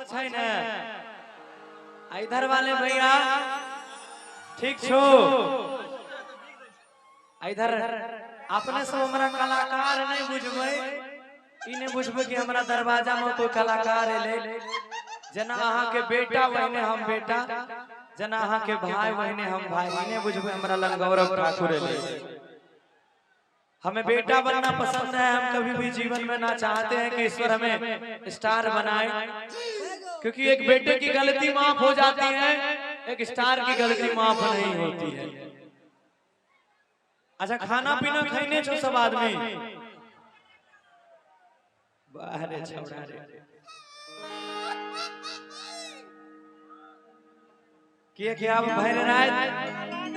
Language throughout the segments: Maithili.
छै ने? आ इधर वाले भैया ठीक छो? आ इधर अपने सब हमरा कलाकार नहीं बुझबै, ई नहीं बुझबै कि हमरा दरवाजा में कोई कलाकार एलै। जेना अहाँ के बेटा वहने हम बेटा, जेना अहाँ के भाई वहने हम भाई, ई नहीं बुझबै हमरा लग गौरव ठाकुर एलै। हमें बेटा बनना पसंद है, हम कभी भी जीवन में ना चाहते हैं कि ईश्वर हमें स्टार बनाए, क्योंकि एक बेटे की गलती माफ हो जाती है, एक स्टार की गलती माफ नहीं होती है। अच्छा, खाना पीना खैने छो सब आदमी? बाहरे छौड़ा रे, किए कि अब भर रात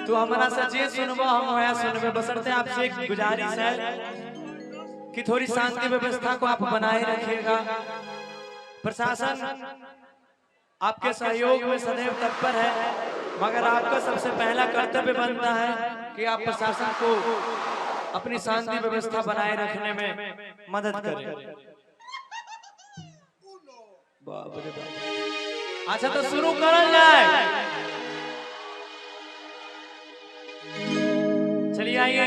तू हमरा से जे सुनबो हम वह सुनबे। बशर्ते आपसे एक गुजारिश है कि थोड़ी शांति व्यवस्था को आप बनाए रखिएगा। प्रशासन आपके सहयोग में सदैव तत्पर है, मगर आपका सबसे पहला कर्तव्य बनता है कि आप प्रशासन को अपनी शांति व्यवस्था बनाए रखने में मदद करें। बाप रे बाप। अच्छा तो शुरू करल जाए। चलिए आइए,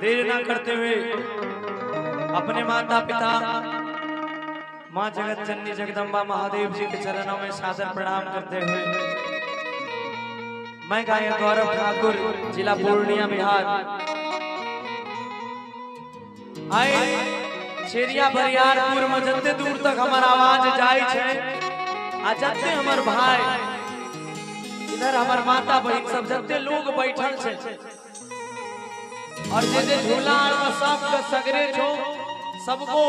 देर ना करते हुए अपने माता पिता माँ जगत जननी जगदम्बा महादेव जी के चरणों में सादर प्रणाम करते हुए मैं गायक गौरव ठाकुर, जिला पूर्णिया, बिहार। आए चेरिया बरियारपुर में जते दूर तक हमार आवाज जाय छै आ जते हमर भाई इधर हमर माता बहन सब जते लोग बैठल छै और जे जे झूला आर में सब के सगरे छो, सबको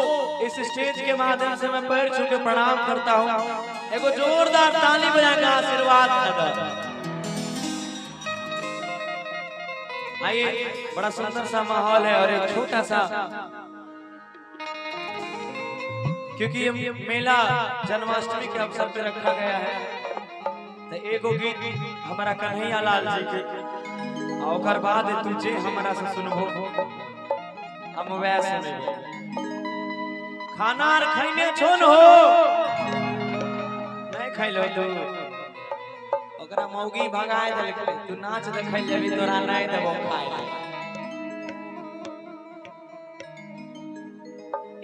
इस स्टेज के माध्यम से मैं पैर छू के प्रणाम करता हूँ। एगो जोरदार ताली बजा के आशीर्वाद दे। आइए, बड़ा सुंदर सा माहौल है और एक छोटा सा, क्योंकि ये मेला जन्माष्टमी के अवसर पे रखा गया है, तो एगो गीत हमारा कन्हैया लाल जी के, आ ओकर बाद तू जे हमरा से सुनबो हम वह सुनबो। खाना आर खैने छो न हो? नहीं खैलो तू? ओकरा मौगी भगाय देलकै, तू नाच देखै जेबी तोरा नहीं देबो खाय ले।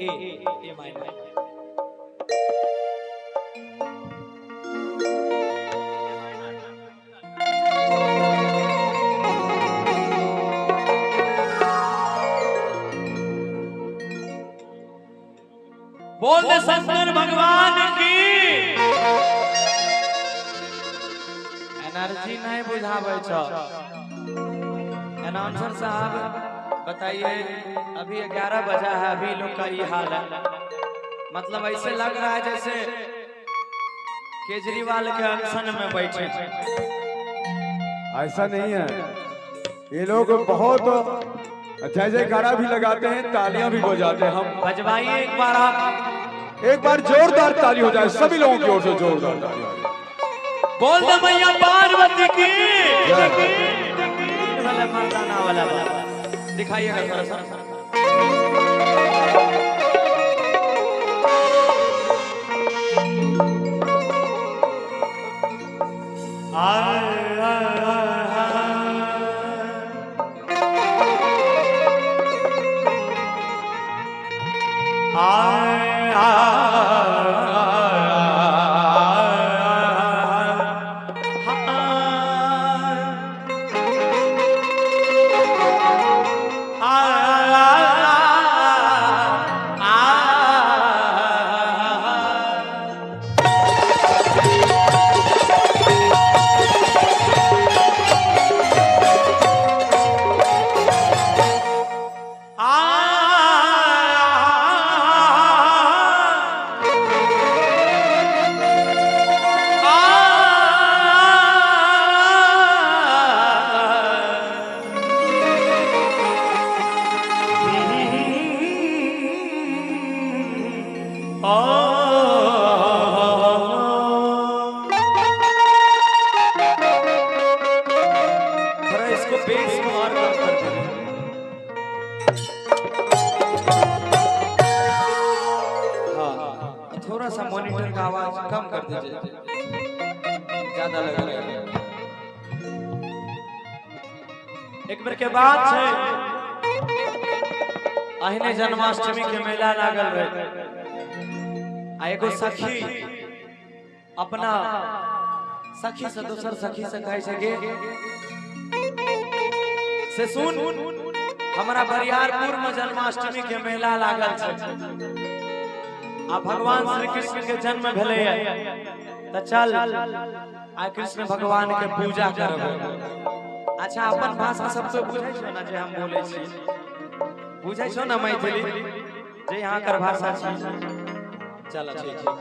ए ए माय माय। बोल दे शंकर भगवान की। एनर्जी नहीं बुझावे छो। अनाउंसर साहब बताइए, अभी 11 बजा है, अभी लोग का ये हाल है, मतलब ऐसे लग रहा है जैसे केजरीवाल के अनशन में बैठे। ऐसा नहीं है, ये लोग बहुत जय जयकारा भी लगाते हैं, तालियां भी बजाते हैं। हम बजवाइए एक बार, आप एक बार जोरदार ताली हो जाए सभी लोगों की ओर से, जोरदार ताली हो जाए। बोल दे मैया पार्वती की। वाला मर्दाना वाला दिखाइएगा थोड़ा सा। आ मॉनिटर का आवाज कम कर दीजिए, ज्यादा लग रहा है। एक बेर के बात छै, अहिने जन्माष्टमी के मेला लागल रहे आ एगो सखी अपना सखी से दोसर सखी से कहै छै गे से सुन, हमरा बरियारपुर में जन्माष्टमी के मेला लागल छै आ भगवान श्री कृष्ण के जन्म भेलै त चल आ कृष्ण भगवान के पूजा करबै। अच्छा, अपन भाषा सब तो बुझै छौ ना जे हम बोलै छी, बुझै छौ ना मैथिली जे यहाँ कर भाषा छी? चल ठीक छै।